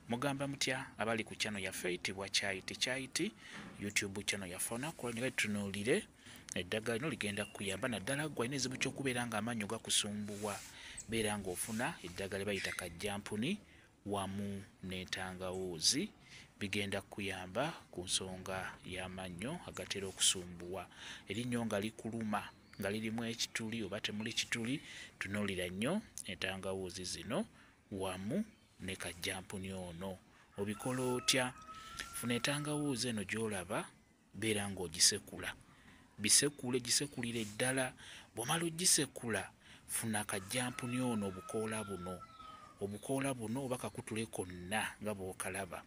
Mugamba mutya abali ku channel yaffe eyitibwa Kyayiti Kyayiti YouTube channel yaffe. Olunaku olwaleero tutunuulire eddagala lino, ligenda kukuyamba naddala ggwe alina ekizibu ky'okubeera ng'amannyo gakusumbuwa. Beera ng'ofuna eddagala lye bayita kajjampuni wamu n'entangawuuzi, bigenda kukuyamba ku nsonga y'amannyo agatera okusumbuwa. Erinnyo nga likuluma, nga lirimu ekituli oba temuli kituli, tunuulira nnyo entangawuuzi zino wamu ne kajjampuni ono. Obikola otya? Funa entangawuuzi eno gy'olaba, beera ng'ogisekula, bisekule, gisekulire ddala. Bw'omala ogisekula, funa kajjampuni ono, obukoola buno, obukoola buno oba kakutule konna nga bw'okalaba.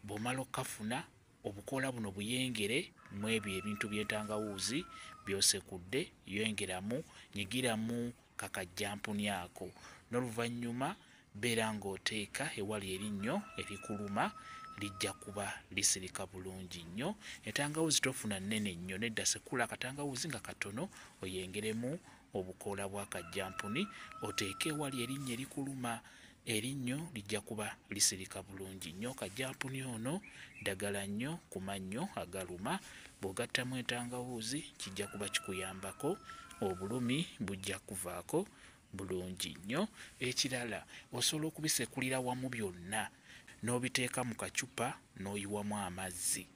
Bw'omala okkafuna, obukoola buno buyengere mu ebyo ebintu by'entangawuuzi by'osekudde, yongeramu, nyigiramu kakajjampuni ako. N'oluvannyuma beera ng'oteeka ewali erinnyo erikuluma, lijja kuba lisirika bulungi nnyo. Entangawuuzi tofuna nnene nnyo, nedda, sekula akatangawuuzi nga katono, oyengeremu obukoola bwa kajjampuni, oteeke ewali erinnyo erikuluma, erinnyo lijja kuba lisirika bulungi nnyo. Kajjampuni ono ddagala nnyo ku mannyo agaluma. Bw'ogattamu entangawuuzi kijja kuba kikuyambako, obulumi bujja kuvaako bulungi nnyo. Ekirala, osobola okubisekulira wamu byonna n'obiteeka mu kacupa n'oyiwamu amazzi.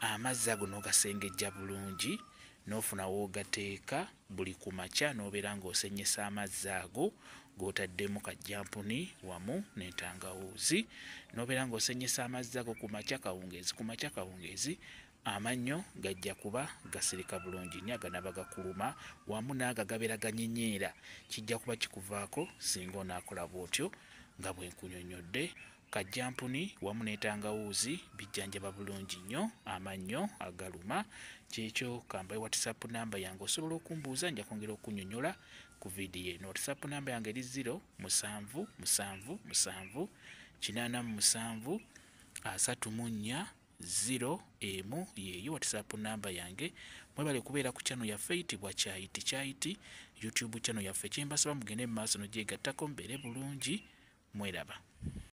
Amazzi ago n'ogasengejja bulungi, n'ofuna w'ogateeka buli ku makya, n'obeera ng'osennyesa amazzi ago g'otaddemu kajjampuni wamu n'entangawuuzi, n'obeera ng'osennyesa amazzi ago ku makya kawungeezi, ku makya kawungeezi, amannyo gajja kuba gasirika bulungi nnyo aganaaba gakuluma wamu n'ago agabeera ganyenyeera, kijja kuba kikuvaako singa onaakola bw'otyo nga bwe nkunyonnyodde. Kajjampuni wamu n'entangawuuzi bijjanjaba bulungi nnyo amannyo agaluma. Kyekyo, kambawe WhatsApp namba yange, osobola okumbuuza, nja kwongera okunnyonnyola ku vidiyo eno. WhatsApp namba yange eri 077 787 34 01, yeeyo WhatsApp namba yange. Mwebale kubeera ku channel yaffe eyitibwa Kyayiti Kyayiti YouTube channel yaffe. Kyembasaba, mugende mu maaso nogyegattako, mubeere bulungi, mweraba.